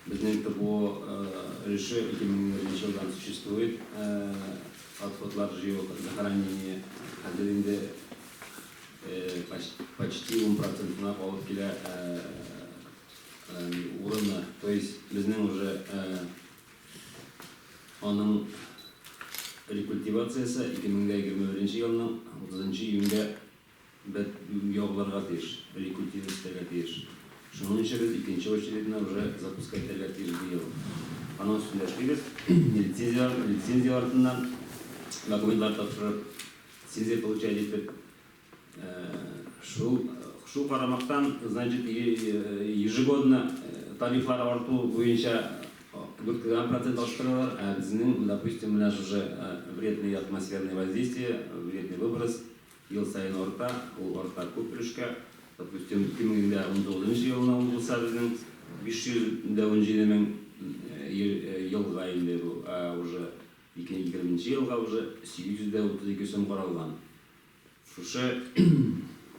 Безнең ТБО өлеше 2001 елдан существует, отходлар җыю, захоронение хәзер инде почти 10 процентына алып килә урыны. То есть безнең уже аның рекультивациясе 2021 елның 30 июньгә Без ябылырга тиеш, рекультивировать итәргә тиеш. Шуның өчен без икенче очередьны уже запускать итәргә тиеш быел. Аның өстендә эшлибез. Лицензия, лицензия артыннан документлар тапшырып, лицензия получать итеп, шул, шул карамактан, значит, ежегодно тарифлар арту буенча 4,1% арттыралар, ә безнең, допустим, менә шушы вредный атмосферный воздействие, вредный выброс, Ел саен арта, ул арта күп өлешкә. Допустим, 2019 елына ул булса безнең 517 мең елга инде бу, ә уже 2020 елга уже 832 сум каралган. Шушы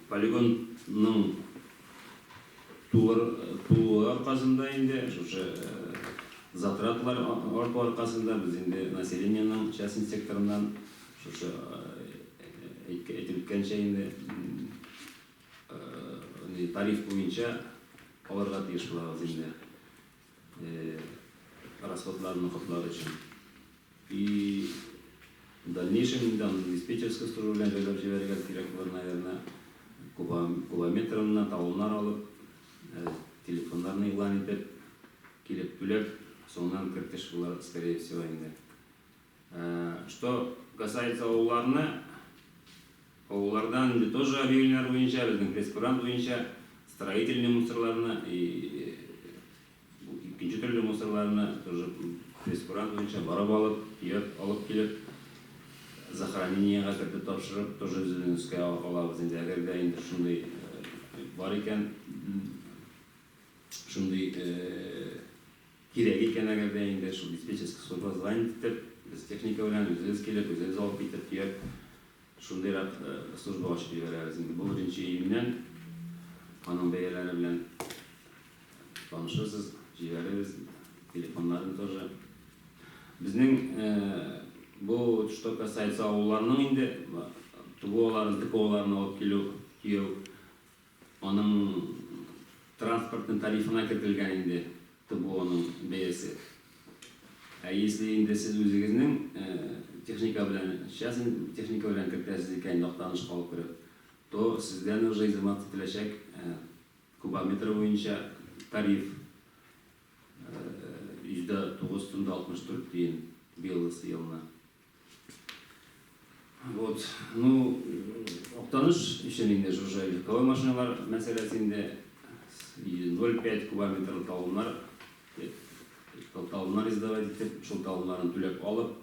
полигонның тулыр тулуы аркасында инде, шушы затратлар арту аркасында без инде населениеның частный секторыннан Шушы әйтеп үткәнчә инде, тариф буенча алырга тиеш булабыз инде расходларны каплар өчен. И в дальнейшем инде аны диспетчерская служба белән җайлап җибәрергә кирәк булыр, наверное, кубометрына талоннар алып, телефоннарны игълан итеп, килеп түләп, соңыннан кертеш булыр, скорее всего, инде. Что касается авылларны, авыллардан инде тоже объявлениеләр буенча, безнең прейскурант буенча строительный мусорларны и икенче төрле мусорларны тоже прейскурант буенча барып алып, төяп алып килеп, захоронениегә кертеп тапшырып, тоже үзебезнең өскә алабыз инде. Әгәр дә инде шундый бар икән, шундый Кирәк икән әгәр дә инде, шул диспетчерский служба звонить итеп, без техника белән үзебез килеп, үзебез алып китеп, төяп, шундыйрак служба ачып җибәрәбез инде. Бу беренче июньнән аның бәяләре белән танышырсыз, җибәрербез телефоннарын тоже. Безнең бу, что касается авылларның инде ТБОларын, ТКОларын алып килү, төяү, Аның транспортның тарифына кертелгән инде ТБОның бәясе. Ә если инде сез үзегезнең техника белән, частный техника белән кертәсез икән, Актанышка алып кереп, то сездән уже изыматься ителәчәк кубометр буенча тариф 109 сум 64 тиен быелгысы елны. Вот, ну, Актаныш өчен инде шушы легковой машиналар мәсьәләсе инде 0,5 кубометрлы талоннар, талоннар издавать итеп, шул талоннарны түләп алып,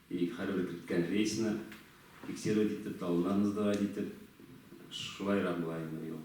и һәрбер керткән рейсны фиксировать итеп, талоннарны сдавать итеп, шулайрак була инде быел.